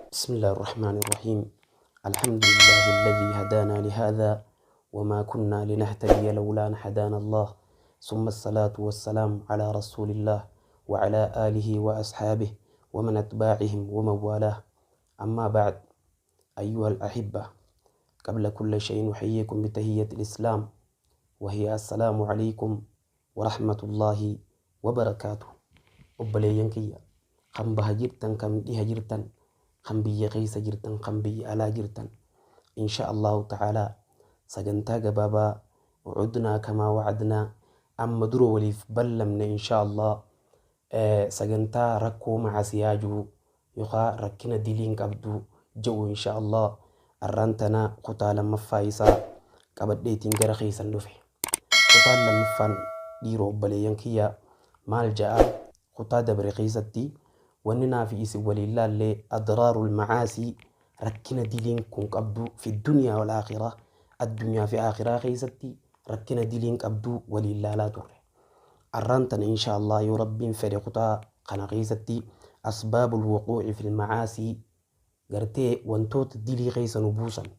بسم الله الرحمن الرحيم. الحمد لله الذي هدانا لهذا وما كنا لنهتدي لولا أن هدانا الله، ثم الصلاة والسلام على رسول الله وعلى آله وأصحابه ومن أتباعهم ومن والاه. أما بعد، أيها الأحبة، قبل كل شيء نحييكم بتحية الإسلام، وهي السلام عليكم ورحمة الله وبركاته. Obboleeyyan kiyya, kan baha jirtan, kan dhiha jirtan, kan biyya keessa jirtan, kan biyya alaa jirtan, insha Allahu ta'ala sagantaa gabaabaa cudnaa kamaa wacadnaa amma dura waliif ballamne, insha Allah sagantaa rakkoo macasiyaa jiru yookaan rakkina diliin qabdu jedhu, insha Allah arraan tana kutaa lammaffaa isaa qabadheetiin gara keessan dhufe. Kutaan lammaffaan, dhiiroo obboleeyyan kiyya, maal ja'a? Kutaa dabre keessatti wanni naafi isin waliin laallee adraarul macaasii, rakkina diliin kun qabdu fi dunyaa wal aakhiraa, addunyaa fi aakhiraa keessatti rakkina diliin qabdu waliin laalaa turre. Arraan tana insha Allah yoo Rabbiin fedhe kutaa kana keessatti asbaabul wuquuci fil macaasii, gartee wantoota dilii keessa nu buusan,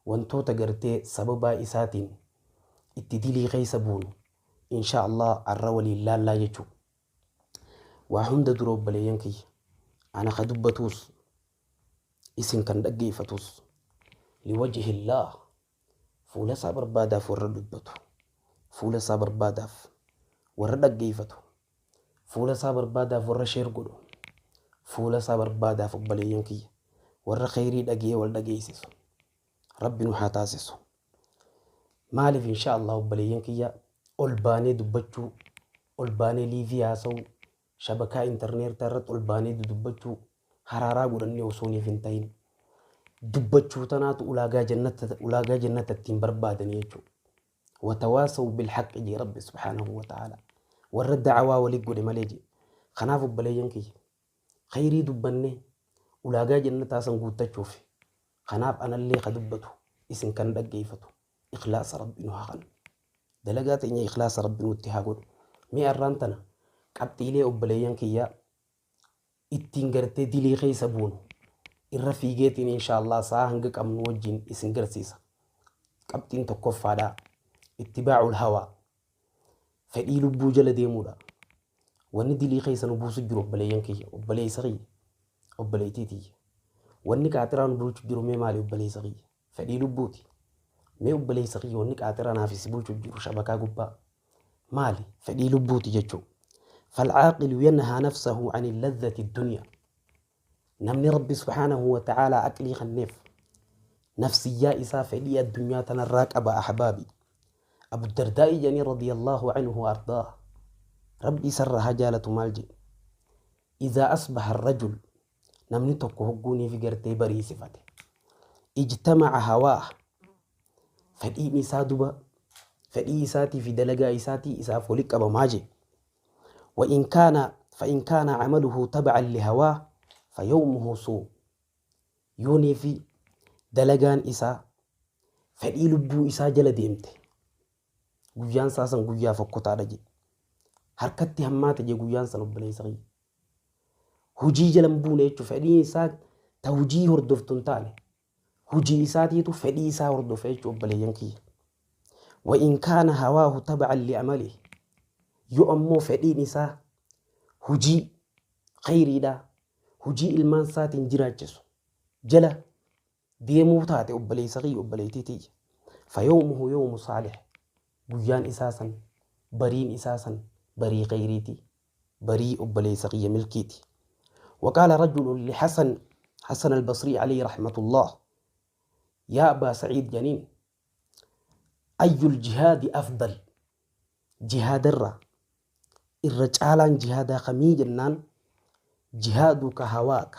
wantoota gartee sababaa isaatiin itti dilii keessa buunu, insha Allah arra waliin laallaa jechuudha. Waa hunda dura, obboleeyyan kiyya, ana ka dubbatuus isin kan dhaggeeffatus liwajhillaah, fuula isaa barbaadaaf warra dubbatu, fuula isaa barbaadaaf warra dhaggeeffatu, fuula isaa barbaadaaf warra share godhu, fuula isaa barbaadaaf, obboleeyyan kiyya, warra khayrii dhagee wal dhageessisu Rabbi nu haa taasisu. Maaliif, insha Allah obboleeyyan kiyya, ol baanee dubbachuu, ol baanee live haasa'uu, shabakaa intarneetaa irratti ol baanee dubbachuu haraaraa godhannee osoo niif hin ta'in, dubbachuu tanaatu ulaagaa jannata ittiin barbaadanii jechuudha. وتواصوا بالحق jee Rabbi سبحانه وتعالى, warra da'awaa walii godhe malee jee. Kanaaf obboleeyyan kiyya, khayrii dubbannee ulaagaa jannataa san guuttachuuf, kanaaf anallee ka dubbatu isin kan dhaggeeffatu ikhlaasa Rabbi nu haa kennu. Dalagaa teenya ikhlaasa Rabbi nutti haa godhu. Mee arraan tana qabxiilee, obboleeyyan kiyyaa, ittiin gartee dilii keessa buunu irra fiigeetiin insha Allah sa'a hanga qabnu wajjin isin garsiisa. Qabxiin tokkoffaadhaa اتباع الهوى, fedhii lubbuu jala deemuudha. Wanni dilii keessa nu buusu jiru, obboleeyyan kiyya, obboleessa kiyya, obboleettii tiyya. Wanni qaaxiraa nu bulchu jiru mee maali, obboleessa kiyya? Fedhii lubbuuti. Mee obboleessa kiyya, wanni qaaxiraa naaf si bulchu jiru shabakaa gubbaa maali? Fedhii lubbuuti jechuudha. فالعاقل ينهى نفسه عن اللذة الدنيا. Namni Rabbi سبحانه وتعالى aqlii kenneef nafsiyyaa isaa fedhii addunyaa tanarraa qaba. Ahbaabi, Abu Dardaa'i jedhanii رضي الله عنه وأرضاه, Rabbi isarraa haa jaalatu, maal jedhe? إذا أصبح الرجل, namni tokko hogguunii fi gartee bariisifate, اجتمع هواه, fedhiin isaa duba fedhii isaatii fi dalagaa isaatii isaaf wali qabamaa jee. وإن كان فإن كان عمله تبعا لهواه فيومه سوء. Yoonii fi dalagaan isaa fedhii lubbuu isaa jala deemte, guyyaan isaa san guyyaa fokkotaadha jedhe. Harkatti hammaate jee guyyaan san, obboleessa kiyya. Hujii jala hin buune jechuudha. Fedhiin isaa ta hujii hordoftu hin taane, hujii isaatiitu fedhii isaa hordofe jechuudha, obboleeyyan kiyya. وإن كان هواه تبعا لعمله, yoo ammoo fedhiin isaa hujii khayriidha, hujii ilmaan isaatiin jiraachisu jala deemuu taate, obboleessa kiyya, obboleettii tiyya, فيومه يوم صالح, guyyaan isaa san, bariin isaa san barii khayriiti, barii, obboleessa kiyya, milkiiti. وقال رجل لحسن حسن البصري عليه رحمة الله: يا أبا سعيد جنين، أي الجهاد أفضل؟ جهاد الرّ irra caalaan jihaadaa kamii jennaan, جهادك هواك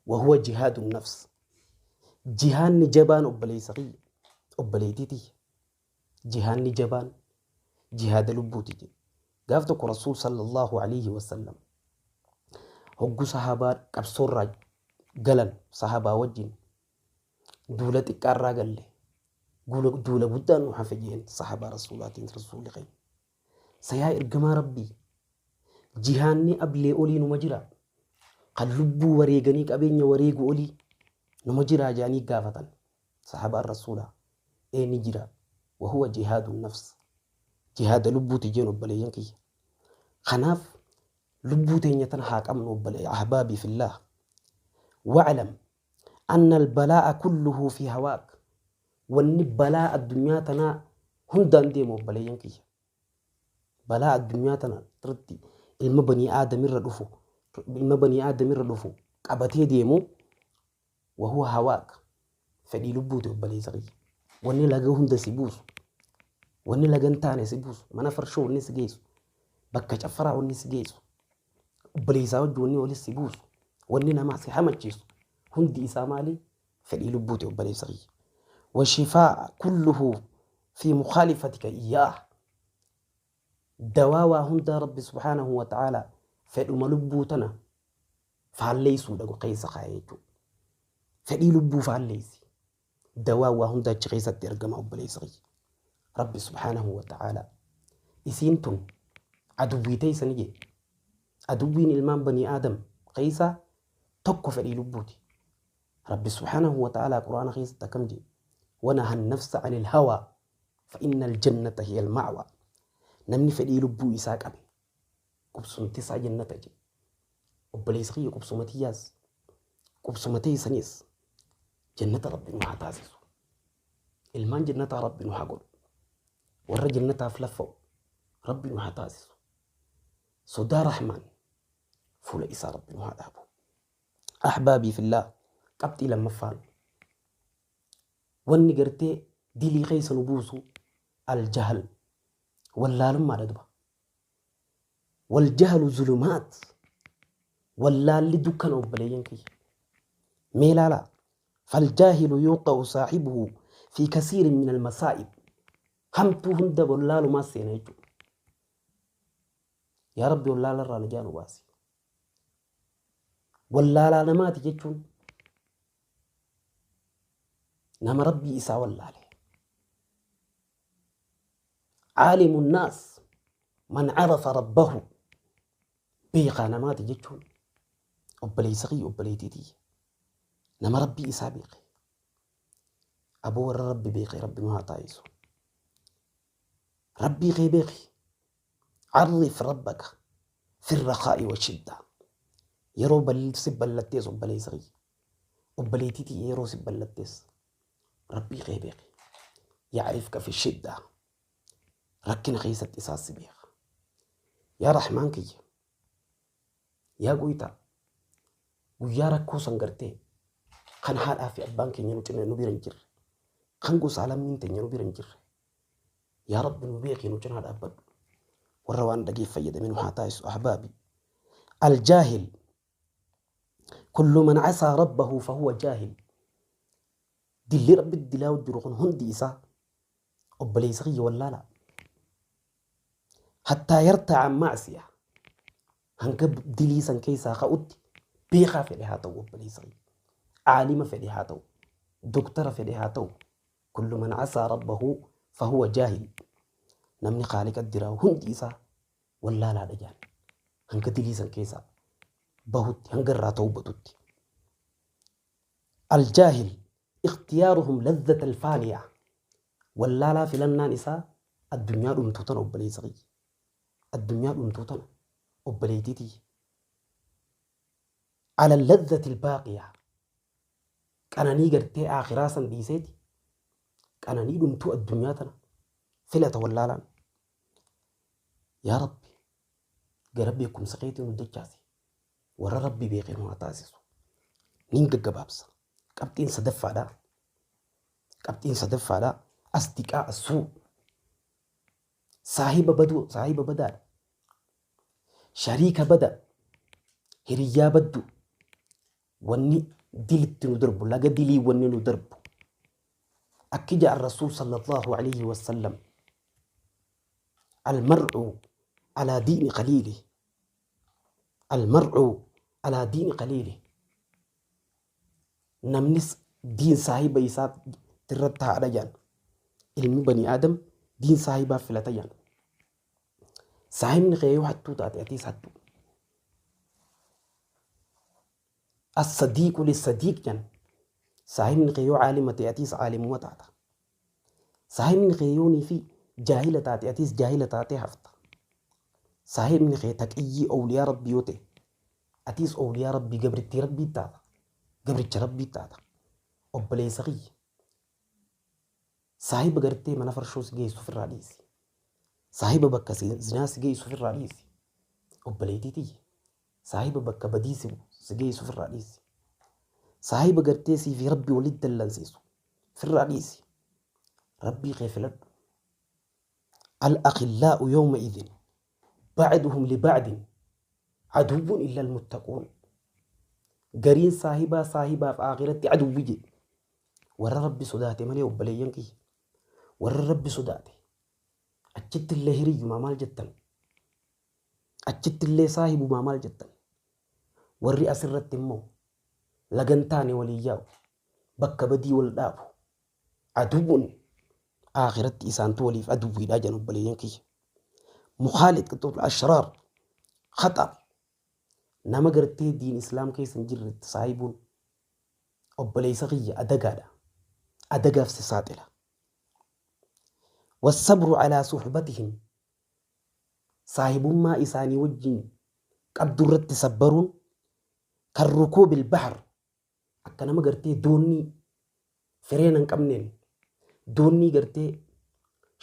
وهو جهاد النفس. Jihaanni jabaan, obboleessa kiyya, obboleettii tiyya, jihaanni jabaan jihaada lubbuuti jedhe. Gaaf tokko Rasuul صلى الله عليه وسلم hoggu sahabaa qabsoorraa galan, sahabaa wajjin duula xiqqaarraa galle, duula guddaan nu hafe jeen sahabaa Rasuulaatiin. Rasuulli keenya, sayaa ergamaa Rabbii, jihaanni ablee olii numa jira. Kan lubbuu wareeganii qabeenya wareegu olii numa jiraa jedhanii gaafatan sahabaan rasuulaa. Ee ni jira. Wahuwa jihaadu nafs. Jihaada lubbuuti jeen obboleeyyan kiyya. Kanaaf lubbuu teenya tana haa qabnu obbolee ahbaabii fillaah. Wa'lam anna albalaa'a kulluhu fi hawaak. Wanni balaa addunyaa tanaa hundaan deemu obboleeyyan kiyya. Balaa addunyaa tana irratti ilma banii aadamirra dhufu ilma banii aadamirra dhufu qabatee deemu wahuwa hawaak fedhii lubbuuti obboleessa kiyya. Wanni laga hunda si buusu, wanni laga hin taane si buusu, mana farshoo wanni si geessu, bakka caffaraa wanni si geessu, obboleessaa wajji wanni walis si buusu, wanni namaa si hamachiisu hundi isaa maali? Fedhii lubbuuti obboleessa kiyya. Washifaa kulluhu fi mukhaalifatika iyyaah. Dawaa waa hundaa Rabbi subhaanahu wa ta'aalaa fedhuma lubbuu tana faalleessuudha keessa kaa'e jechuudha. Fedhii lubbuu faalleessi. Dawaa waa hundaa achi keessatti argama obboleessa kiyya. Rabbi subhaanahu wa ta'aalaa isiin tun aduwwii teessani jee. Aduwwiin ilmaan banii Aadam keessaa tokko fedhii lubbuuti. Rabbi subhaanahu wa ta'aalaa Qur'aana keessatti akkam jee? Wanaha nafsa anil hawaa fa innal jannata hiyal ma'wa. Namni fedhii lubbuu isaa qabe qubsumti isaa jannata jee. Obboleessa kiyya qubsuma tiyyaas qubsuma teessanis jannata Rabbi nu haa taasisu. Ilmaan jannataa Rabbi nu haa godhu. Warra jannataaf laffa'u Rabbi nu haa taasisu. Sodaa Rahmaan fuula isaa Rabbi nu haa dhaabu. Ahbaabii fillaah qabxii lammaffaan wanni gartee dilii keessa nu buusu aljahl wallaalummaadha duba. Waljahlu zulumaat wallaalli dukkana obboleeyyan kiyya. Mee ilaalaa faljaahilu yuuqa'u saahibuhu fi kasiirin min almasaa'ib hamtuu hunda wallaalumaa seena jechuudha. Yaa Rabbi wallaala irraa najaa nu baasi. Wallaalaa namaati jechuun nama Rabbii isaa wallaale. Caalimu naas man carafa rabbahu beekaa namaati jechuun obboleessa kiyya obboleettii tiyya nama Rabbii isaa beeke. Aboo warra Rabbi beeke Rabbi nu haa taasisu. Rabbii kee beeki. Carrif rabbaka fi rakaa'i wa shidda. Yeroo si ballattees obboleessa kiyya. Obboleettii tiyya yeroo si ballattees Rabbii kee beeki. Yacrifka fi shidda. Rakkina keessatti isaas si beeka. Yaa Rahmaan kiyya. Yaa Goytaa. Guyyaa rakkoo san gartee kan haadhaa fi abbaan keenya nu cina nu bira hin jirre. Kan gosaa lammiin teenya nu bira hin jirre. Yaa Rabbi nu beeki nu cinaa dhaabbadhu. Warra waan dhageef fayyadame nu haa taasisu ahbaabi. Aljaahil kullu man asaa rabbahu fahuwa jaahil. Dilli Rabbi dilaa'u jiru kun hundi isaa obboleessa kiyya wallaala. Hattaa yarta'a macsiya hanga dilii san keessaa ka'utti beekaa fedhe haa ta'u obboleessa kiyya. Aalima fedhe haa ta'u. Doktara fedhe haa ta'u. Kullu man asaa rabbahu fahuwa jaahil. Namni khaaliqa diraa'u hundi isaa wallaalaadha jaan. Hanga dilii san keessaa bahutti hanga irraa tawbatutti. Aljaahil ikhtiyaaruhum ladhata alfaaniya. Wallaalaa filannaan isaa addunyaa dhumtuu tana obboleessa kiyya. Addunyaa dhumtuu tana obboleettii tiyya. Ala ladhati albaaqiya. Qananii gartee aakhiraa san dhiiseeti qananii dhumtuu addunyaa tana filata wallaalaan. Yaa Rabbi gara beekumsa keetii nu dachaasi. Warra Rabbi beeke nu haa taasisu. Nin gaggabaabsa. Qabxiin sadaffaadha. Qabxiin sadaffaadha. Asdiqaa assuu. Saahiba baduu saahiba badaadha. Shariika bada. Hiriyyaa baddu. Wanni dilitti nu darbu laga dilii wanni nu darbu. Akki ja'an Rasuul sallallahu alayhi wasallam. Almar'u alaa diini qaliili. Almar'u alaa diini qaliili. Namnis diin saahiba isaa irratti haadha jaan. Ilmi bani Aadam diin saahibaa filata jaan. Saahibni kee yoo hattuu taate atiis hattuu. As-sadiiqu lis-sadiiq jan. Saahibni kee yoo caalima ta'e atiis caalimuma taata. Saahibni kee yoonii fi jaahila taate atiis jaahila taatee hafta. Saahibni kee taqiyyii awliyaa rabbii yoo ta'e atiis awliyaa rabbii gabrittii rabbii taata. Gabricha rabbii taata. Obboleessa kiyya. Saahiba gartee mana farshoo si geessu ofirraa dhiisi. Saahiba bakka zinaa si geessu ofirraa dhiisi. Obboleettii tiyya. Saahiba bakka badii si geessu ofirraa dhiisi. Saahiba gartee sii fi rabbi walitti dallansiisu ofirraa dhiisi. Rabbii kee filadhu. Al-akhillaa'u yawma idhin ba'duhum li ba'din aduwwun illa al-muttaquun. Gariin saahibaa saahibaaf aakiratti aduwwi jedhe. Warra rabbi sodaate malee obboleeyyan kiyya. Warra rabbi sodaate. Achitti illee hiriyyumaa maal jettan? Achitti illee saahibumaa maal jettan? Warri asirratti immoo lagan taane waliin yaa'u. Bakka badii wal dhaabu. Aduwwun aakiratti isaantu waliif aduwwiidha jedhan obboleeyyan kiyya. Mukhaalixatul ashraar khaxar nama gartee diin islaam keessa hin jirretti saahibuun obboleessa kiyya adagaadha. Adagaaf si saaxila. Wassabru alaa suhbatihim saahibummaa isaanii wajjin qabdu irratti sabbaruun kan rukuubil bahar akka nama gartee doonnii fireena hin qabneen doonnii gartee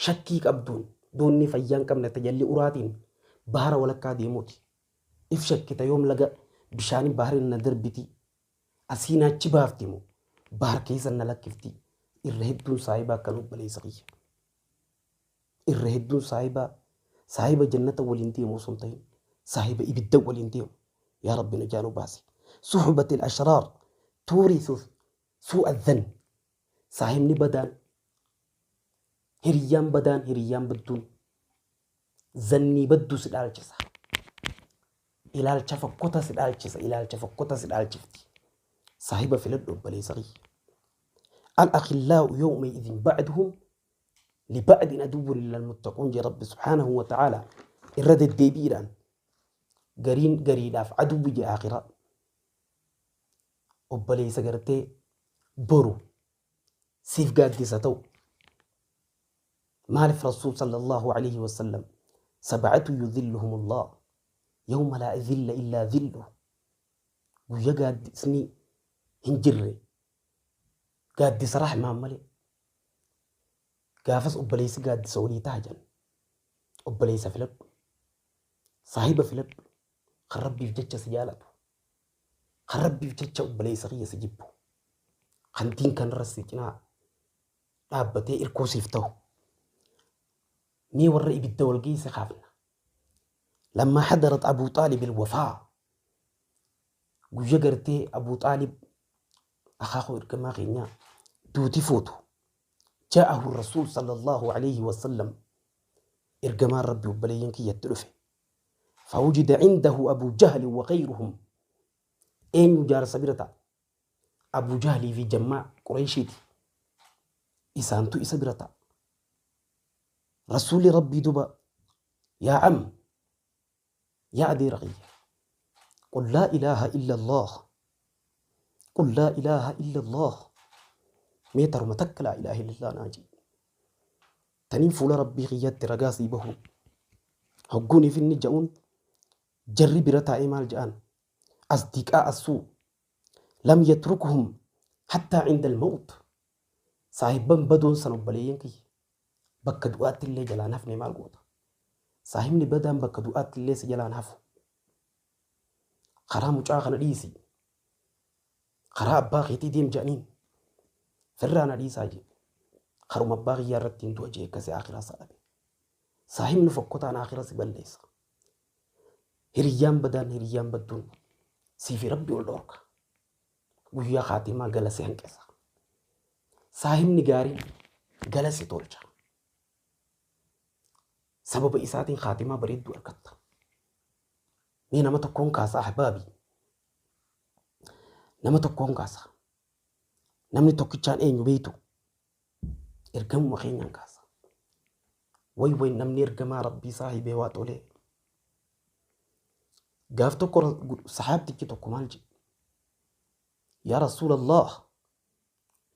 shakkii qabduun doonnii fayyaa hin qabne tajalli uraatiin bahara walakkaa deemuuti. If shakkita yoom laga bishaanii bahariin na darbiti asiin achi baafti moo bahar keessa na lakkifti irra hedduun saahibaa akkan obboleessa kiyya. Irra hedduun saahibaa saahiba jannata waliin deemu osoo hin ta'in saahiba ibidda waliin deemu. Yaa Rabbi najaa nu baasi. Suhbatil ashraar tuurisu suu'a dhann. Saahibni badaan hiriyyaan badaan hiriyyaan badduun zannii badduu si dhaalchisa. Ilaalcha fokkota si dhaalchisa. Ilaalcha fokkota si dhaalchifti. Saahiba filadhu obboleessa kiyya. Al-akhillaa'u yawma idhin ba'duhum li ba'din aduwwun illa al-muttaquun jee Rabbi subhaanahu wa ta'aala irra deddeebiidhaan gariin gariidhaaf aduwwi jee akhiraa. Obboleessa gartee boru siif gaaddisa ta'u. Maaliif Rasuul sallallahu alayhi wa sallam sab'atu yudhilluhumullah yawma laa dhilla illaa dhilluh guyya gaaddisni hin jirre gaaddisa rahmaan malee gaafas obboleessi gaaddisa walii taha jedhan. Obboleessa filadhu. Saahiba filadhu. Kan rabbiif jecha si jaalatu. Kan rabbiif jecha obboleessa kiyya si jibbu. Kan diin kanarra si cinaa dhaabbatee irkoo siif ta'u. Mee warra ibidda wal geesse kaafna. Lammaa hadarat Abuu Xaalib ilwafaa. Guyya gartee Abuu Xaalib akaakuu ergamaa keenyaa duuti fuutu. Jaa'ahu Rasuul sallallahu alayhi wa sallam ergamaan rabbi obboleeyyan kiyyatti dhufe. Fawujida indahu Abuu Jahli wa ghayruhum. Eenyu jaarsa bira ta'a? Abuu Jahlii fi jammaa Qureeshiiti. Isaantu isa bira ta'a. Rasuulli rabbii duba yaa am yaa adeera kiyya. Qul laa ilaaha illa Allah. Qul laa ilaaha illa Allah. Mee taruma takka laa ilaaha illallah naa jedhi. Taniin fuula rabbii kiyyatti ragaa sii bahu. Hogguuniif inni ja'uun jarri bira taa'ee maal ja'an? Asdiqaa assuu lam yatrukuhum hattaa inda al-mawt. Saahibban badoon san obboleeyyan kiyya bakka du'aatti illee jalaan hafne maal goota? Saahibni badaan bakka du'aatti illee si jalaan hafu. Karaa mucaa kana dhiisi. Karaa abbaa keetii deem jedhaniin. Firraa na dhiisaa jee. Karuma abbaa kiyyaa irratti hin du'a jee akkasii akhiraa isaa dhabe. Saahibni fokkotaan akhira si balleessa. Hiriyyaan badaan hiriyyaan badduun siifi rabbi ol dhorka. Guyyaa kaatimaa gala si hanqisa. Saahibni gaariin gala si tolcha. Sababa isaatiin kaatimaa bareedduu argatta. Mee nama tokkoon kaasa ahbaabi. Nama tokkoon kaasa. Namni tokkichaan eenyu beektu? Ergamuma keenyaan kaasa. Way way namni ergamaa rabbii saahibee waa tolee. Gaaf tokko sahaabtichi tokko maal jedhe? Yaa Rasuulallah,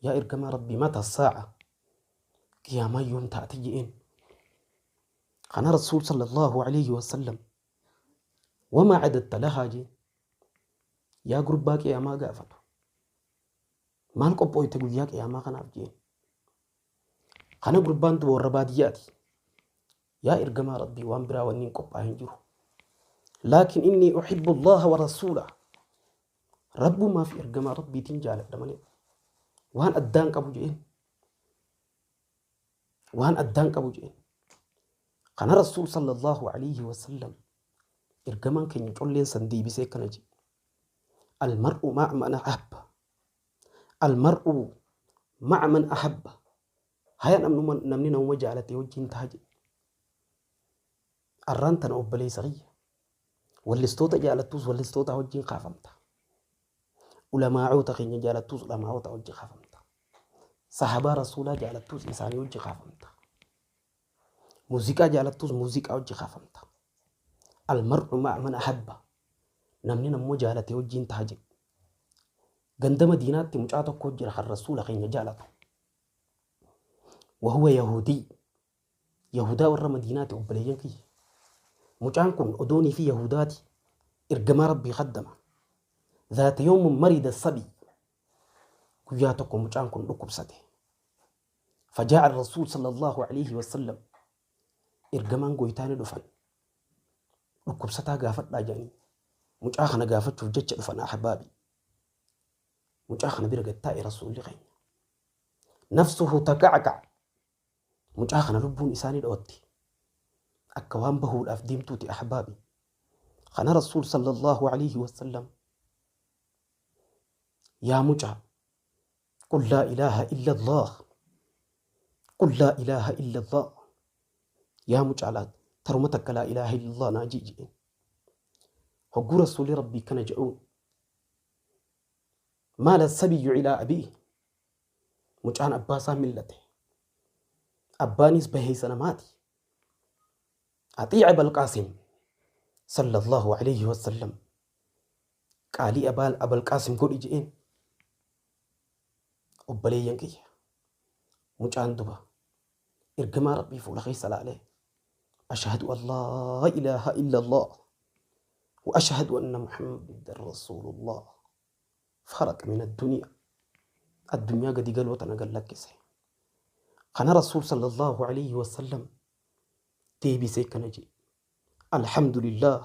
yaa ergamaa Rabbii, mata saa'a, qiyaamaan yoom taate je'een. Kana Rasuul sallallahu alayhi wasallam wamaa cadatta lahaa jeen. Yaa gurbaa qiyaamaa gaafatu, maal qophooyte guyyaa qiyaamaa kanaaf jeen. Kana gurbaan duba warra baadiyyaati. Yaa ergamaa Rabbii, waan biraa wanni hin qophaa'in hin jiru. Laakiin inni uhibbu Allaha wa rasuula. Rabbumaa fi ergamaa Rabbiitiin jaaladha malee waan addaan qabu jeen. Waan addaan qabu jeen. Kana Rasuul sallallahu alayhi wasallam ergamaan keenya colleen san deebisee akkana jedhe. Almar'u ma'a man ahabba. Almar'u ma'a man ahabba. Haya namni namuma jaalate wajjin ta'a jedhe. Arraan tana obboleessa kiyya. Wallistoota jaalattuus wallistoota wajjin kaafamta. Ulamaa'ota keenya jaalattuus ulamaa'ota wajjin kaafamta. Sahabaa Rasuulaa jaalattuus isaanii wajjin kaafamta. Muuziqaa jaalattuus muuziqaa wajjin kaafamta. Almar'u ma'a man ahabba. Namni nammoo jaalate wajjin ta'a jedhe. Ganda Madiinaatti mucaa tokko jira kan Rasuula keenya jaalatu. Wahuwa Yahudii. Yahudaa warra Madiinaati obboleeyyan kiyya. Mucaan kun odoonii fi Yahudaati. Ergamaa Rabbii kaddama. Zaata yoomun marida sabi. Guyyaa tokko mucaan kun dhukkubsate. Fajaa'a Rasuul sallallahu alayhi wasallam. Ergamaan goytaa ni dhufan. Dhukkubsataa gaafadhaa jedhanii. Mucaa kana gaafachuuf jecha dhufan ahbaabi. Mucaa kana bira gad taa'e Rasuulli keenya. Nafsuhu takackac. Mucaa kana lubbuun isaa ni dho'atte. Akka waan bahuudhaaf deemtuuti ahbaabi. Kana Rasuul sallallahu alayhi wasallam yaa mucaa, qul laa ilaaha illa Allah. Qul laa ilaaha illa Allah. Yaa mucaa, laa taruma takka laa ilaaha illa Allah naa ji'i jedheen. Hogguu Rasuulli Rabbii kana jedhuun maala sabiyyu ilaa abii, mucaan abbaa isaa millate. Abbaanis baheessa namaati. Axiica Abal Qaasim sallallahu alayhi wasallam, qaalii Abal Qaasim godhi jedheen. Obboleeyyan kiyya, mucaan duba ergamaa Rabbii fuula keessa laalee ashhadu an laa ilaaha illa Allah wa ashhadu anna Muhammadan rasuulullah. Faraq min addunyaa, addunyaa gadi galoo tana gad lakkise. Kana Rasuul sallallahu alayhi wasallam deebisee kana jedhe. Alhamdulillah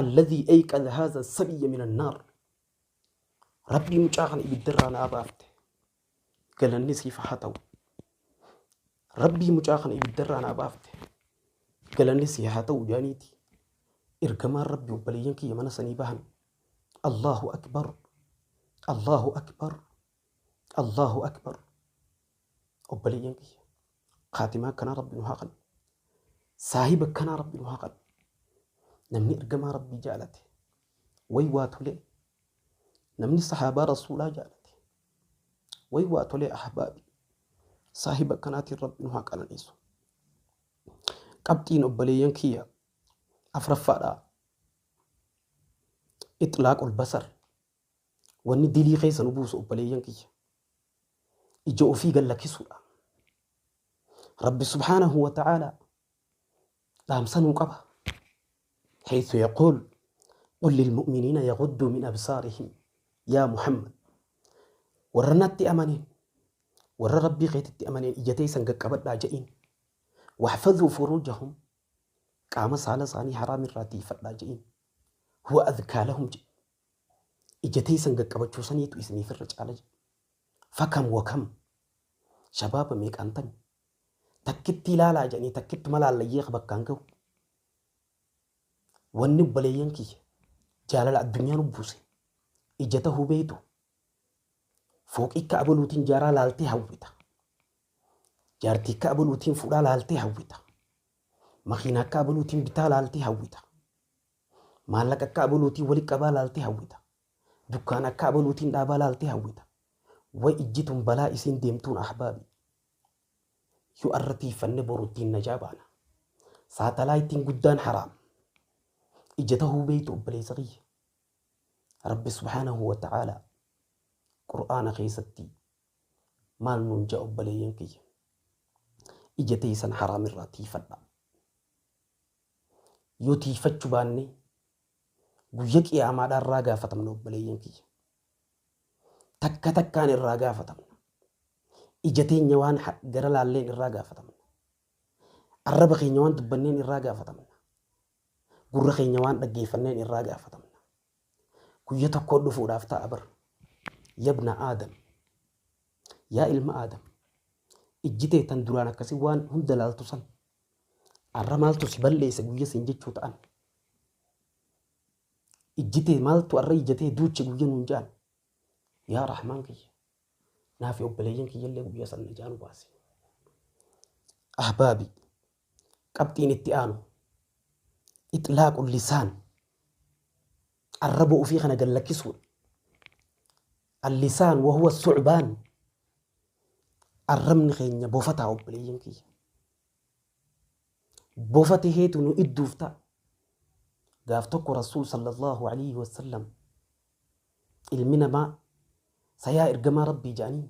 alladhii ayqadha hadha sabiyya min annaar. Rabbii mucaa kana ibiddarraa naa baafte. Galanni siif haa ta'u. Rabbii mucaa kana ibiddarraa naa baafte. Galanni siif haa ta'u jedhaniiti. Ergamaan Rabbi obboleeyyan kiyya mana sanii bahan. Allahu akbar. Allahu akbar. Allahu akbar. Obboleeyyan kiyya. Kaatimaa akkanaa Rabbi nu haa kennu. Saahiba akkanaa Rabbi nu haa kennu. Namni ergamaa Rabbii jaalate. Way waa tolee. Namni sahaabaa Rasuulaa jaalate. Way waa tolee ahbaabi. Saahiba akkanaatiin Rabbi nu haa qananiisu. Qabxiin obboleeyyan kiyya afuraffaadha. Itlaaqul basar. Wanni dilii keessa nu buusu obboleeyyan kiyya. Ija ofii gad lakkisuudha. Rabbi subhaanahu wa ta'aalaa dhaamsa nuu qaba. Haythu yaquul qul lilmu'miniina yagudduu min absaarihim, yaa Muhammad warra natti amaneen, warra Rabbii keetitti amaneen, ija teessan gaqqabadhaa je'iin. Wahfadhuu furuujahum, qaama saala isaanii haraam irraa tiifadhaa je'iin. Huwa azkaa lahum jedhe. Ija teessan gaqqabachuu saniitu isiniif irra caala jedhe. Fakam wakam shabaaba meeqaan tami takkitti ilaalaa jedhanii takkittuma laallayyee bakkaan gahu. Wanni obboleeyyan kiyya jaalala addunyaa nu buuse ija tahuu beeytu. Fooqii akka abaluutiin jaaraa laaltee hawwita. Jaartii akka abaluutiin fuudhaa laaltee hawwita. Makiinaa akka abaluutiin bitaa laaltee hawwita. Maallaqa akka abaluutiin wali qabaa laaltee hawwita. Dukkaana akka abaluutiin dhaabaa laaltee hawwita. Way ijji tun balaa isiin deemtuun ahbaabi. Yoo arra tiiffanne boru ittiin najaa baana. Saatalaaytiin guddaan haraam. Ija tahuu beeytu obboleessa kiyya. Rabbi subhaanahu wa ta'aalaa. Qur'aana keessatti maal nuun ja'a obboleeyyan kiyya? Ija teessan haraam irraa tiifadha. Yoo tiifachuu baanne guyya qiyaamaadhaa irraa gaafatamna obboleeyyan kiyya. Takka takkaan irraa gaafatamna. Ija teenya waan gara laalleen irraa gaafatamna. Arraba keenya waan dubbanneen irraa gaafatamna. Gurra keenya waan dhaggeeffanneen irraa gaafatamna. Guyya tokko dhufuudhaaf ta'a bar. Yabna Aadam. Yaa ilma Aadam. Ijji tee tan duraan akkasii waan hunda laaltu san. Arra maaltu si balleesse guyya siin jechuu ta'an. Ijji tee maaltu arra ija tee duuche guyya nuun ja'an. Yaa Rahmaan kiyya. Naafi obboleeyyan kiyyallee guyyaa san najaa nu baase. Ahbaabi. Qabxiin itti aanu. Itlaaqul lisaan. Arraba ofii kana gad lakkisuudha. Al-lisaan wahuwa su'baan. Arrabni keenya bofataa obboleeyyan kiyya. Bofa taheetu nu idduuf ta'a. Gaaf tokko Rasuul sallallahu alaihi wasallam ilmi namaa sayaa ergamaa Rabbii ja'aniin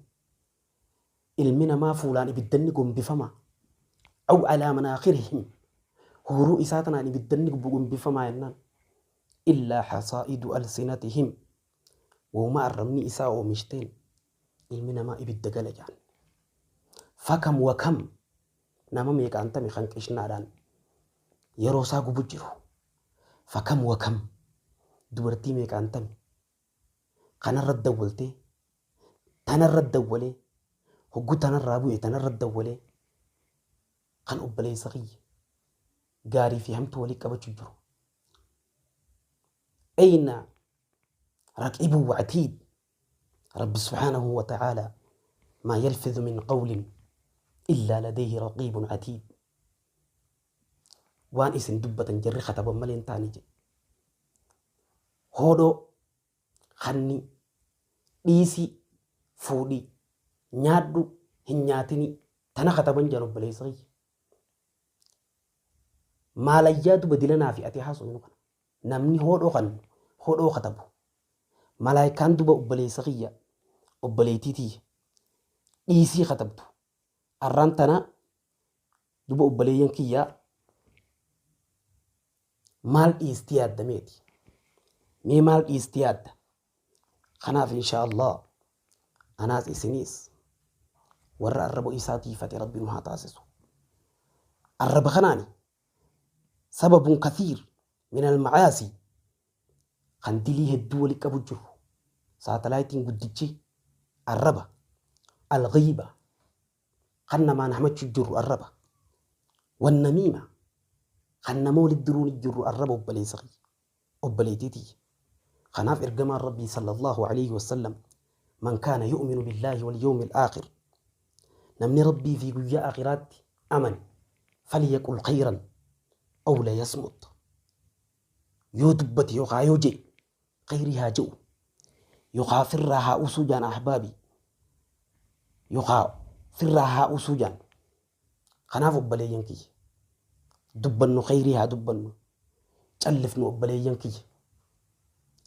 ilmi namaa fuulaan ibiddanni gombifama aw alaa manaakhirihim huuruu isaa tanaan ibiddanni gombifamaa jennaan illaa hasaa'idu alsinatihim woma arrabni isaa oomishteen ilmi namaa ibidda gala ja'an. Fakam wa kam nama meeqaantami kan qishnaadhaan yeroo isaa gubu jiru. Fakam wa kam dubartii meeqaantami kanarra dawwaltee tanarra dawwalee hogguu tanarraa bu'e tanarra dawwalee kan obboleessa kiyya gaarii fi hamtuu walii qabachuu jiru. Ayna raqibu wa atiid Rabbi subhaanahu wa ta'aala maa yalfidhu min qawlin illaa ladayhi raqiibun atiid. Waan isin dubbatan jarri kataban malee hin taane jedhe. Hoodhoo, kanni, dhiisii, fuudhii, nyaadhu, hin nyaatinii tana kataban jedhan obboleessa kiyya. Maalayyaa duba dilanaa fi ati haasofnu kana. Namni hoodhoo kan hoodhoo katabu. Malaayikaan duba obboleessa kiyya obboleettii tiyya dhiisii katabdu. Arraan tana duba obboleeyyan kiyya maal dhiisti yaadda meeti? Mee maal dhiisti yaadda? Kanaaf insha Allah anaas isiniis warra arraba isaa tiifate Rabbi nu haa taasisu. Arraba kanaani sababun kathiir min al-macaasi kan dilii hedduu wali qabu jiru. Saatalaayitiin guddichi arraba. Al-ghiiba kan namaan hamachu jirru arraba. Wannamiima kan nama walitti diruun jirru arraba obboleessa kiyya. Obboleettii tiyya. Kanaaf ergamaan Rabbii sallallahu alayhi wasallam man kaana yu'minu billaahi wal yawmil aakhir namni Rabbii fi guyyaa aakhiraatti amane falyaqul khayran aw layasmut yoo dubbate yookaa yoo je'e khayrii haa je'u yookaa firraa haa usuu jaan ahbaabi yookaa firraa haa usuu jaan. Kanaaf obboleeyyan kiyya dubbannu khayrii haa dubbannu callifnu obboleeyyan kiyya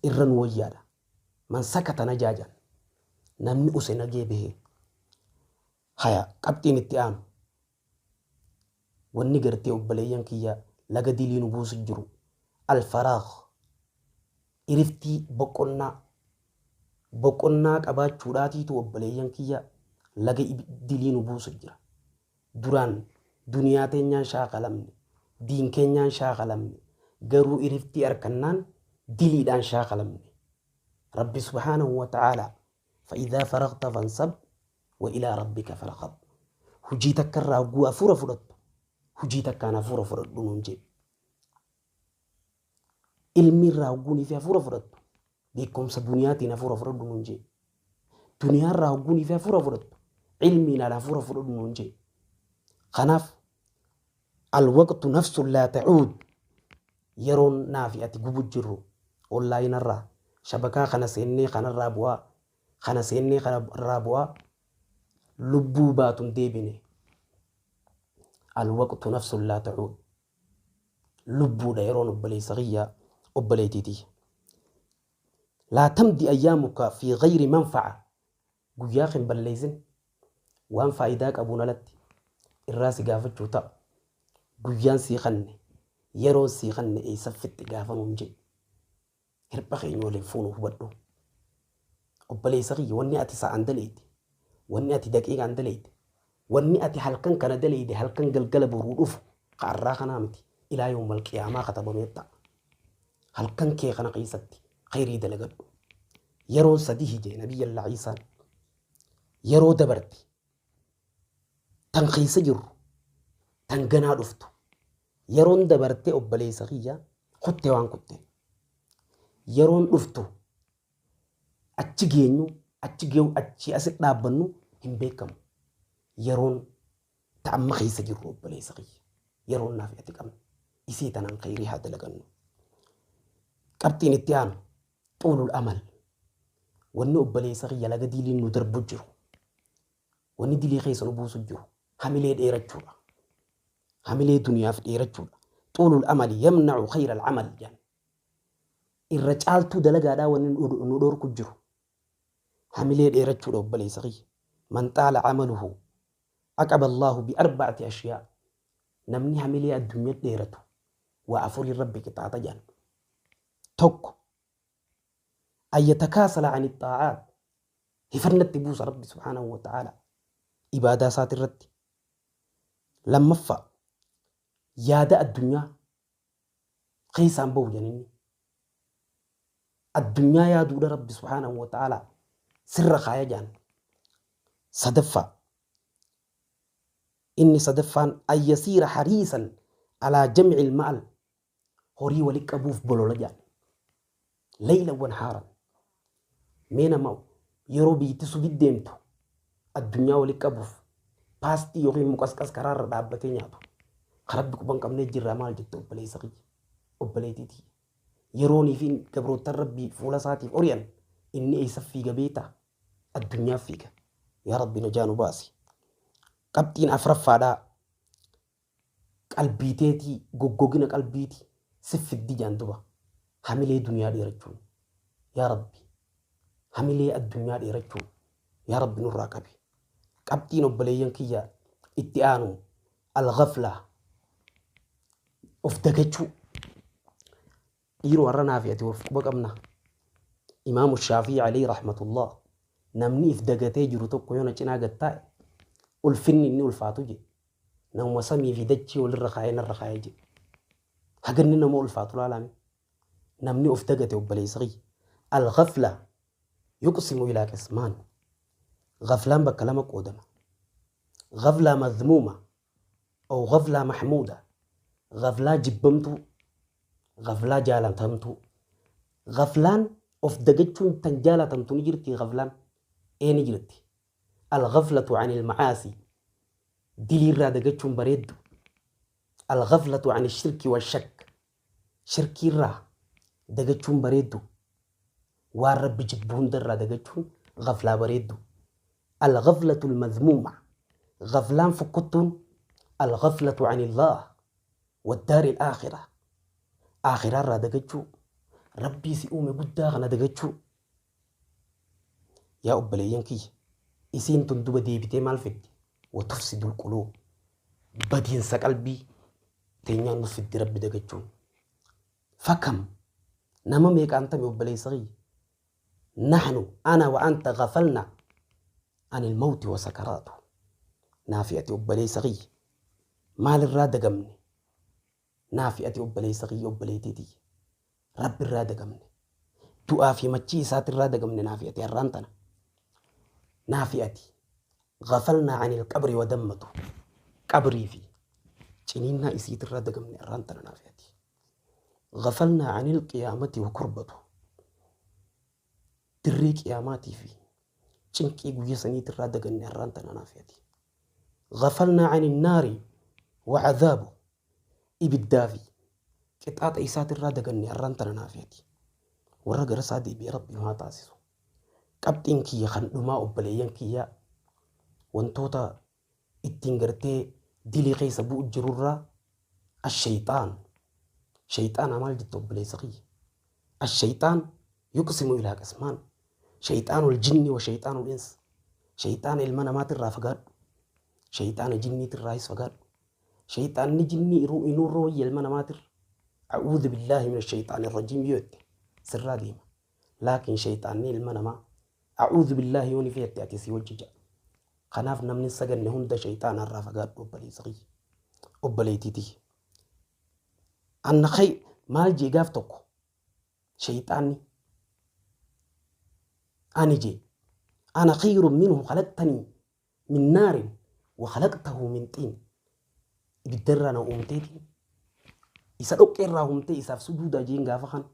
irra nu wayyaadha. Man sakata najaa jaan namni use nagee bahee. Haya qabxiin itti aanu wanni gartee obboleeyyan kiyya laga dilii nu buusu jiru alfaraag iriftii boqonnaa boqonnaa qabaachuudhaatiitu obboleeyyan kiyya laga dilii nu buusu jira. Duraan duniyaa teenyaan shaakalamne, diin keenyaan shaakalamne, garuu iriftii arkannaan diliidhaan shaakalamne. Rabbi subhaanahu wa ta'aalaa fa'idhaa faragta fansab wa ilaa rabbika farghab. Hujii takka irraa hogguu hafuura fudhattu hujii takkaan hafuura fudhadhu nuun jedhe. Ilmi irraa hogguunii fi hafuura fudhattu beekumsa duniyaatiin hafuura fudhadhu nuun jedhe. Duniyaa irraa hogguunii fi hafuura fudhattu ilmiin ala hafuura fudhadhu nuun jedhe. Kanaaf alwaqtu nafsun laa ta'uud yeroon naafi ati gubu jirru onlaayinarraa shabakaa kana seennee kanarraa bu'aa kana seennee kanarraa bu'aa lubbuu baatun deebine. Alwaqtu nafsun laa ta'uud lubbuudha yeroon obboleessa kiyya obboleettii tiyya. Laa tamdi ayyaamuka fi gayri manfa'a Guyyaa hin balleessin waan faayidaa qabuun alatti irraa si gaafachuu ta'a. Guyyaan sii kanne, yeroon sii kanne eessa fixxe gaafa nuun jedhe. Hirpha keenya waliin fuunu hubadhu. Obboleessa kiyya, wanni ati sa'aan daleeyte, wanni ati daqiiqaan daleeyte, wanni ati halkan kana daleeyte halkan galgala boruu dhufu ka'arraa kanaa miti, ilaa yawmal qiyaamaa katabamee ta'a. Halkan kee kana keessatti khayrii dalagadhu. Yeroon sadii jee Nabiyyallaa Iisaan. Yeroo dabarte, tan keessa jirru, tan ganaa dhuftu. Yeroon dabarte, obboleessa kiyya, kutte waan kutte. Yeroon dhuftu achi geenyu, achi geewu, achi asi dhaabbannu hin beekamu. Yeroon ta amma keessa jirru, obboleessa kiyya. Yeroon naaf ati qabnu. Isii tanaan khayrii haa dalagannu. Qabxiin itti aanu xuulul amal. Wanni, obboleessa kiyya, laga diliin nu darbu jiru. Wanni dilii keessa nu buusu jiru hamilee dheerachuudha. Hamilee duniyaaf dheerachuudha. Xuulul amali yamna'u khayra al-amal jedhan. Irra caaltuu dalagaadhaa wanni nu dhorku jiru. Hamilee dheerachuudha, obboleessa kiyya. Man xaala amaluhu aqaba Allahu bi arba'ati ashyaa. Namni hamilee addunyaa dheeratu waa afurii Rabbi qixaaxa jedhan. Tokko, an yatakaasala ani xaa'aat, hifannatti buusa Rabbi subhaanahu wa ta'ala ibaadaa isaati irratti. Lammaffaa, yaada addunyaa keessaan bahu jedhan. Addunyaa yaaduudha Rabbi subhaanahu wa ta'ala sirra kaaya jedhan. Sadaffaa, inni sadaffaan, an yasiira hariisan alaa jamci ilmaal, horii wali qabuuf bolola jedhan. Layla wan haaran. Mee nama yeroo biyyatti subi deemtu addunyaa wali qabuuf paastii yookiin muqasqas karaarra dhaabbatee nyaatu. Karabbi quban qabnee jirraa maal jette, obboleessa kiyya, obboleettiitii? Yeroonii fi gabroottan Rabbii fuula isaatiif ori'an, inni eessa fiiga beektaa? Addunyaaf fiiga. Yaa Rabbi, najaa nu baasi. Qabxiin afuraffaadhaa, qalbiiteetii goggogina qalbiiti siffiddi jaan duba hamilee duniyaa dheerachuun. Yaa Rabbi, hamilee addunyaa dheerachuun yaa Rabbi nurraa qabi. Qabxiin, obboleeyyan kiyya, itti aanu al-ghaflaa, of dagachuu. Dhiiroo, har'a naa fi ati of quba qabna? Imaamu Shaafii alayhi rahmatullah, namni if dagatee jiru tokko yoo na cinaa gad taa'e, ulfinni inni ulfaatu je namuma samii fi dachii walirra kaa'ee narra kaa'ee je. Haganni nama ulfaatu laalame. Namni of dagate, obboleessa kiyya. Al-ghafla yuqsimu ilaa qismaan. Ghaflaan bakka lama qoodama. Ghaflaa madhmuuma aw ghaflaa mahmuuda. Ghaflaa jibbamtuu, ghaflaa jaalatamtuu. Ghaflaan of dagachuun tan jaalatamtu ni jirti ghaflaan? Ee, ni jirti. Al-ghaflatu anil macaasi. Diliirraa dagachuun bareeddu. Al-ghaflatu ani shirki wa shakk. Shirkiirraa dagachuun bareeddu. Waan Rabbi jibbu hundarraa dagachuun ghaflaa bareeddu. Al-ghaflatu al-madhmuuma. Ghaflaan fokkottuun al-ghaflatu anillah waddaari al-aakhira. Aakhiraarraa dagachuu. Rabbii si uume guddaa kana dagachuu. Yaa obboleeyyan kiyya, isiin tun duba deebitee maal fiddi? Wa tufsidul quluub. Badiinsa qalbii teenyaan nu fiddi Rabbi dagachuun. Fakam nama meeqaan tame, obboleessa kiyya. Nahnu, ana wa anta, ghafalna anil mawti wa sakaraatu. Naafi ati, obboleessa kiyya, maalirraa dagamne? Naafi ati, obboleessa kiyya, obboleettii tiyya, Rabbi irraa dagamne. Du'aa fi machii isaatirraa dagamne naafi ati har'aan tana. Naafi ati ghafalnaa anil qabri wa dammatu. Qabrii fi ciniinnaa isiitirraa dagamne har'aan tana naafi ati. Ghafalnaa anil qiyaamati wa kurbatu. Dirree qiyaamaatii fi cinqii guyya saniitirraa daganne har'aan tana naafi ati. Ghafalnaa anil naari wa cadhaabu. Ibiddaa fi qixaaxa isaatirraa daganne har'aan tana naafi ati. Warra gara isaa deebi'ee Rabbi nu haa taasisu. Qabxiin kiyya kan dhumaa, obboleeyyan kiyya, wantoota ittiin gartee dilii keessa bu'u jirurraa ashayxaan. Shayxaana maal jette, obboleessa kiyya? Ashayxaan yuqsimu ilaa qismaan. Shayxaanul jinni wa shayxaanul ins. Shayxaana ilma namaatirraa fagaadhu. Shayxaana jinniitirraayis fagaadhu. Shayxaanni jinnii inurra wayya ilma namaatirra. A'uudhu billaahi mina shayxaani rajiim yoo jette sirraa deema. Laakiin shayxaanni ilma namaa a'uudhu billaahi yoo ni feette ati si wajji ja'a. Kanaaf namni saganne hunda shayxaanarraa fagaadhu obboleessa kiyya. Obboleettii tiyya. Anna khay maal jee gaaf tokko shayxaanni ani jee ana khayrun minhu khalaqtanii min naarin wa khalaqtahu min xiin. Ibiddarraa na uumteetiin isa dhoqqeerraa uumtee isaaf sujuudaa jeen gaafa kana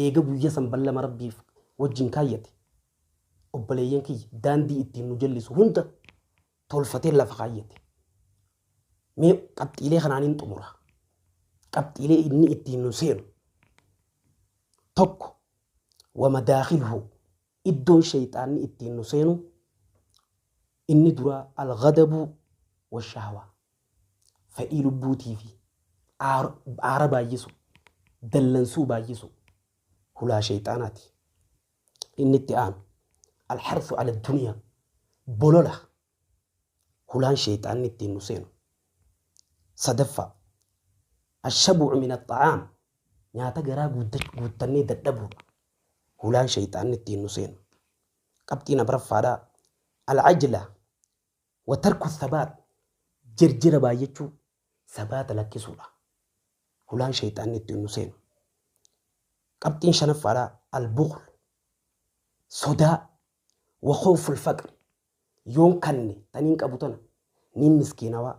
eega guyya san ballama rabbiif wajjin kaayyate obboleeyyan kiyya daandii ittiin nu jallisu hunda tolfatee lafa kaayyate. Mee qabxiilee kanaan xumura. Qabxiilee inni ittiin nu seenu. Tokko wamadaakhilhu iddoon shayxaanni ittiin nu seenu inni duraa alghadabu washahwa fedhii lubbuutii fi aara baay'isu dallansuu baay'isu hulaa shayxaanaati. Inni itti aanu alharsu ala duniyaa bolola hulaan shayxaanni ittiin nu seenu. Sadaffaa ashabu'u min axxa'aam nyaata garaa guuttannee dadhabuudha. Hulaan shayxaanni ittiin nu seenu. Qabxiin afuraffaadhaa alcajla wa tarku thabaat jirjira baay'achuu sabaata lakkisuudha. Hulaan shayxaanni ittiin nu seenu. Qabxiin shanaffaadhaa albukhl sodaa wa khawful faqr yoon kanne taniin qabu tana niin miskiinawaa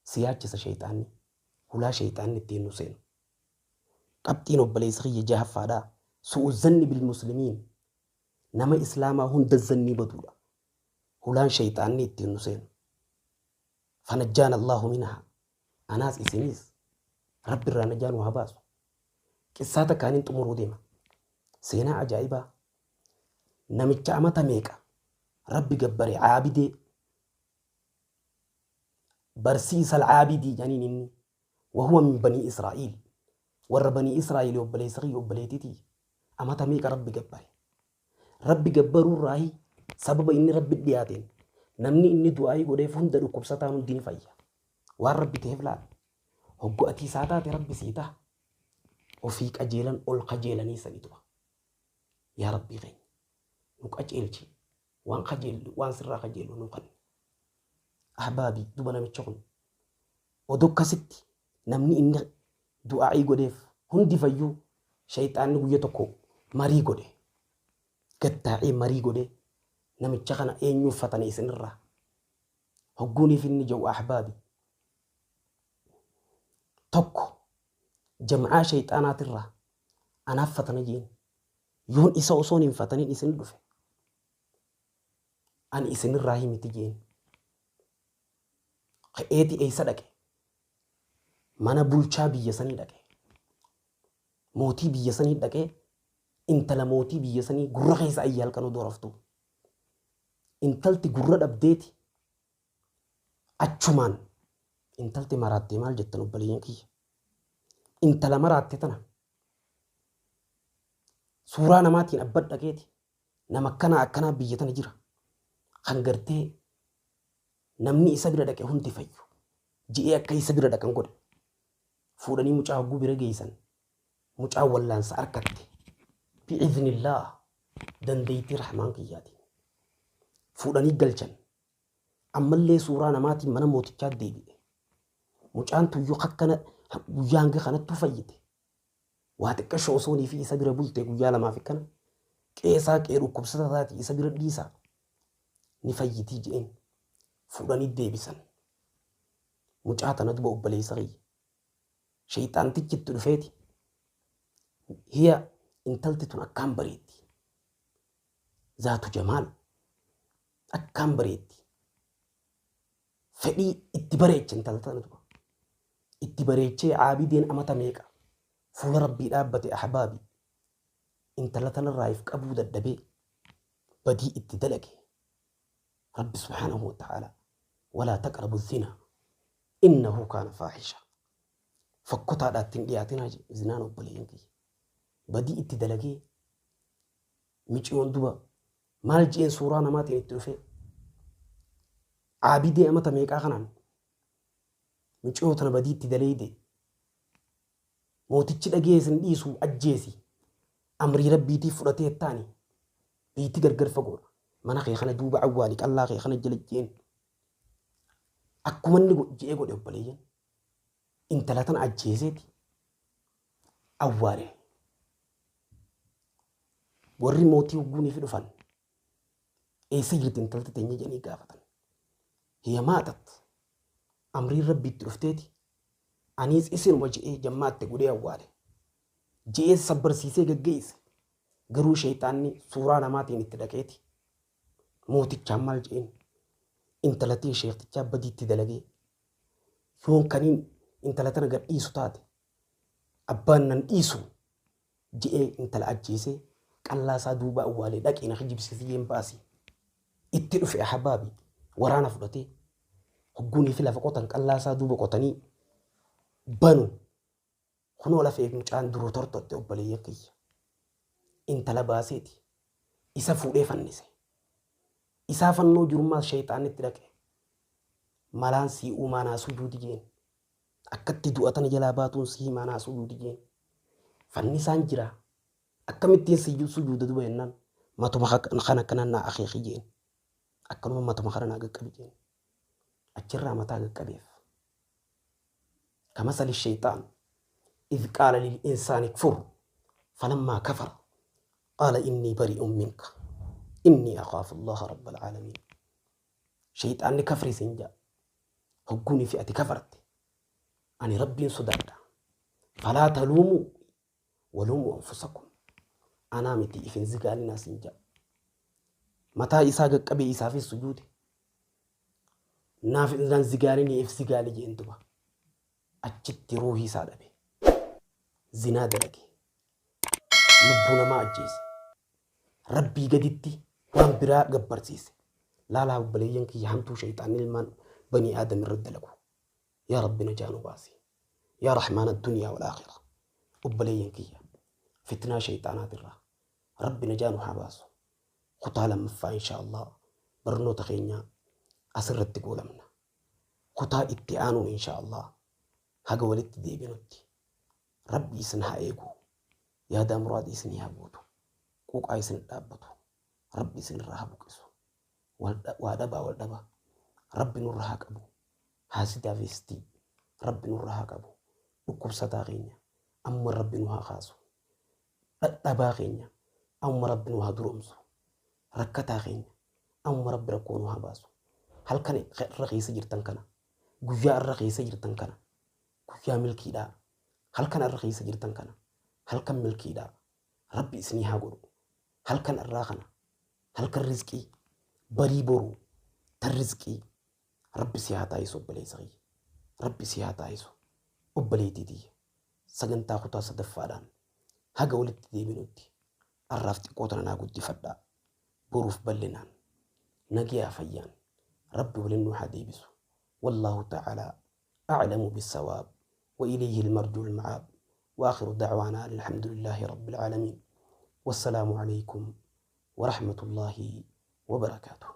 si yaachisa shayxaanni hulaa shayxaanni ittiin nu seenu. Qabxiin obboleessa kiyya jahaffaadhaa su'u zanni bil muslimiin nama islaamaa hunda zannii baduudha. Hulaan shayxaanni ittiin nu seenu. Fanajjaana Allahu minhaa anaas isiniis rabbi irraa najaa nu haa baasu. Qissaa takkaaniin xumuruu deema. Seenaa ajaa'ibaa namicha amata meeqa rabbi gabbare caabidee barsiisa alcaabidii jedhaniin inni wahuwa min banii Israa'iil warra banii Israa'iil obboleessa kiyya obboleettiitii amata meeqa rabbi gabbare. Rabbi gabbaruu irraahi sababa inni rabbi dhiyaateen namni inni du'aayii godheef hunda dhukkubsataan hundi ni fayya. Waan rabbi ta'eef laala. Hoggu ati isaa taate rabbi sii ta'a. Ofii qajeelan ol qajeelanii sani tu'a. Yaa rabbii keenya nu qajeelchi waan qajeellu waan sirraa qajeellu nu kanni. Ahbaabii duba namicha kun odoo akkasitti namni inni du'aa'ii godheef hundi fayyuu shayxaanni guyya tokko marii godhe. Gattaa'ee marii godhe namicha kana eenyu uffatane isinirraa. Hogguuniif inni jedhu ahbaabi. Tokko jam'aa shayxaanaatirraa anaaf fatana jeen. Yoon isa osoon hin fatanin isin dhufe. Ani isinirraa himiti jeen. Ka'eeti eessa dhaqe? Mana bulchaa biyya sanii dhaqe. Mootii biyya sanii dhaqee intala mootii biyya sanii gurra keessa ayya halkan odoo raftu. Intalti gurra dhabdeeti achumaan intalti maraattee maal jettan obboleeyyan kiyya. Intala maraatte tana suuraa namaatiin abban dhaqeeti nama akkanaa akkanaa biyya tana jira. Kan gartee namni isa bira dhaqe hundi fayyu. Ji'ee akka isa bira dhaqan godhe. Fuudhanii mucaa hogguu bira geessan. Mucaa wallaansa harkatte. Bi'iznillah dandeettii rahmaan kiyyaatiin. Fuudhanii galchan. Ammallee suuraa namaatiin mana mootichaa deebi'e. Mucaan tuyyuu akkana guyyaa hanga kanattuu fayyite. Waa xiqqashoo osoonii fi isa bira bulte guyyaa lamaaf akkana. Qeesaa qe'ee dhukkubsata taati isa bira dhiisaa. Ni fayyitii je'een. Fuudhanii deebisan. Mucaa tana duba obboleessa kiyya. Shayxaantichi itti dhufeeti. Hiya intalti tun akkaan bareeddi. Zaatu jamaal akkaan bareeddi. Fedhii itti bareeche intala tana duba. Itti bareechee caabideen amata meeqa fuula rabbii dhaabbate ahbaabi. Intala tanarraa if qabuu dadhabee badii itti dalage. Rabbi subhaanahu wa ta'ala walaa taqrabu zinaa innahu kaana faahisha. Fokkotaadhaa ittiin dhiyaatinaa jedhe zinaan obboleeyyan kiyya. Badii itti dalagee miciyoon duba Maal je'een suuraa namaatiin itti dhufee caabidee amata meeqaa kanaan mucayyoo tana badiitti daleeyde mootichi dhagee isin dhiisu ajjeesi amrii rabbiitii fudhatee taani biitti gargar fagoodha mana kee kana duuba awwaali qallaa kee kana jala jeen akkuma inni je'ee godhe obboleeyyan intala tana ajjeeseeti awwaale. Warri mootii hogguuniif dhufan eessa jirti intalti teenya jedhanii gaafatan. Hiya maatat amriin rabbiitti dhufteeti aniis isinuma je'ee jammaatte godhee awwaale. Je'ee sabbarsiisee gaggeesse. Garuu sheeyxaanni suuraa namaatiin itti dhaqeeti. Mootichaan maal je'een intalatii sheektichaa badiitti dalagee yoon kaniin intala tana gad dhiisu taate abbaan nan dhiisu je'ee intala ajjeesee qallaa isaa duuba awwaalee dhaqii na kijibsiisi jeen baasi. Itti dhufe ahbaabi waraana fudhatee hogguunii fi lafa qotan qallaa isaa duuba qotanii banu kunoo lafee mucaan duruu tortotte obboleeyyan kiyya. Intala baaseeti isa fuudhee fannise. Isaa fannoo jirummaas sheeyxaanni itti dhaqe. Malaan sii uumaa naa sujuudi jeen. Akkatti du'a tana jalaa baatuun si himaa naa sujuudi jeen. Fannisaan jira. Akkamittiin si sujuuda duba jennaan matuma kana akkanaan naa akeeki jeen. Akkanuma matuma kana naa qaqqabi jeen. Achirraa mataa qaqqabeef. Kamasali shayxaan idh qaala lil insaani kfur falammaa kafara qaala innii bari'un minka innii akhaafu allaha rabbal aalamiin. Shayxaanni kafri siin ja'a. Hogguunii fi ati kafarte ani rabbiin sodaadha. Falaa taluumuu waluumuu anfusakum. Anaa miti ifin zigaalinaa siin ja'a. Mataa isaa qaqqabee isaafis sujuude. Naaf nan zigaalinii if zigaali jeen duba. Achitti ruuhii isaa dhabe. Zinaa dalage. Lubbuu namaa ajjeese. Rabbii gaditti waan biraa gabbarsiise. Laalaa obboleeyyan kiyya hamtuu shayxaanni ilmaan banii aadam irra dalagu. Yaa Rabbi najaa nu baasi. Yaa Rahmaan addunyaa wal aakhira. Obboleeyyan kiyya fitnaa shayxaanaatirraa Rabbi najaa nu haa baasu. Kutaa lammaffaa insha Allah barnoota keenya asirratti goolamna. Kutaa itti aanuun insha Allah haga walitti deebinutti Rabbi isin haa eegu. Yaada muraada isinii haa guutu. Quuqaa isin dhaabbatu. Rabbi isin irraa haa buqisu. Waa dhabaa wal dhabaa. Rabbi nurra haa qabu. Haasidaa fi istii. Rabbi nurra haa qabu. Dhukkubsataa keenya. Amma Rabbi nu haa kaasu. Dhadhabaa keenya. Amma Rabbi nu haa duroomsu. Rakkataa keenya. Amma Rabbi rakkoo nu haa baasu. Halkan irra keessa jirtan kana. Guyyaa irra keessa jirtan kana. Guyyaa milkiidhaa. Halkan irra keessa jirtan kana. Halkan milkiidhaa. Rabbi isinii haa godhu. Halkan irraa kana. Halkan rizqii. Barii boruu. Tan rizqii. Rabbi si haa taayisu obboleessa kiyya. Rabbi si haa taayisu obboleettii tiyya. Sagantaa kutaa sadaffaadhaan haga walitti deebinutti arraaf xiqqoo tana naa guddifadhaa. Boruuf bal'inaan nagiyaa fayyaan Rabbi waliin nu haa deebisu. Wallaahu ta'aalaa a'lamu bissawaab wa ilayhi almarju alma'aab. Wa akhiru da'waanaa alhamdulillahi rabbil aalamiin. Wassalaamu alaykum wa rahmatullahi wa barakaatuh.